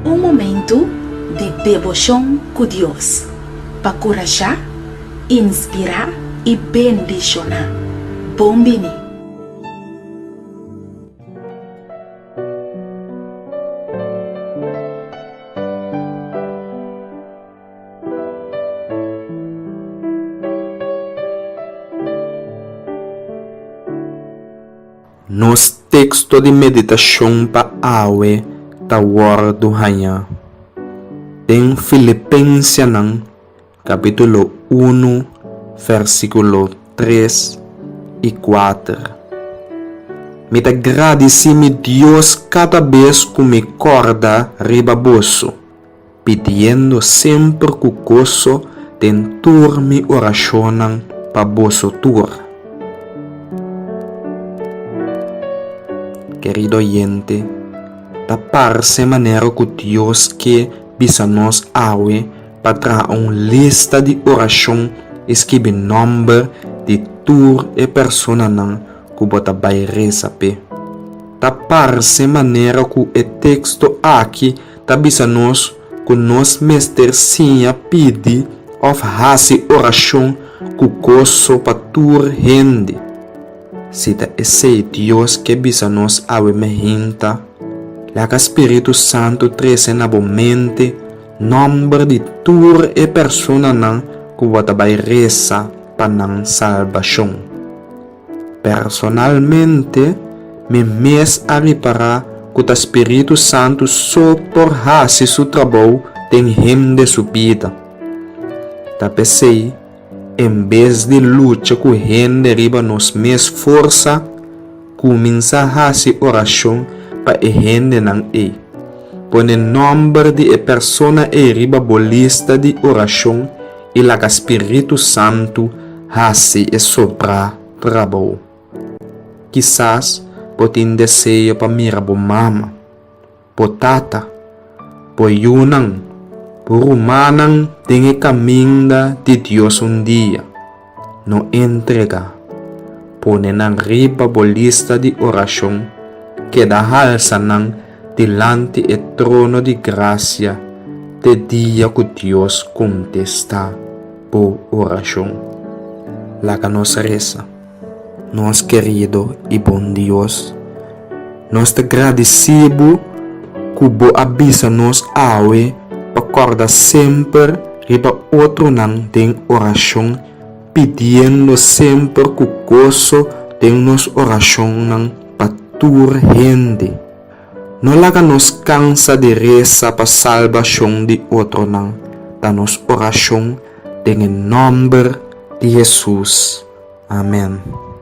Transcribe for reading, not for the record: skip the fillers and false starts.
Un momentu di deboshon ku Dios pa kurashá, inspirá i bendishoná. Bon bini! Nos teksto di meditashon pa awe ta wòrdu hañá den Filipensenan kapítulo unu vèrsikulo tres i kuater. Mi ta gradisí mi Dios kada bes ku mi kòrda riba boso. Pidiendo semper ku goso den tur mi orashonnan pa boso tur. Kerido oyente, ta parse manera ku Dios ke bisa nos awe pa traha un lista di orashon i skibi nòmber di tur e personanan ku bo ta bai resa p'e. Ta parse manera ku e teksto aki ta bisa nos ku nos mester siña pidi òf hasi orashon ku goso pa tur hende. Si ta esei Dios ke bisa nos awe mehinta, laga spiritu santu trese na bo mente nòmber di tur e personanan ku bo ta bai resa pa nan salbashon. Personalmente, mi mes a ripará ku ta spiritu santu so por hasi su trabou den hende su bida. Ta p'esei, en bes di lucha ku hende riba nos mes forsa, kuminsá hasi orashon pa e hendenan ei. Pone nòmber di e persona ei riba bo lista di orashon i laga spiritu santu hasi e sobrá trabou. Kisas bo tin deseo pa mira bo mama, bo tata, bo yunan, bo rumannan den e kaminda di Dios un dia. No entregá. Pone nan riba bo lista di orashon, keda halsa nan dilanti e trono di grasia te dia ku Dios kontestá bo orashon. Laga nos resa. Nos kerido i bon Dios, nos ta gradisí bo ku bo a bisa nos awe pa kòrda semper riba otronan den orashon, pidiendo semper ku goso den nos orashonnan pa tur hende. No laga nos kansa di resa pa salbashon di otronan, ta nos orashon den e nòmber di Hesus. Amèn.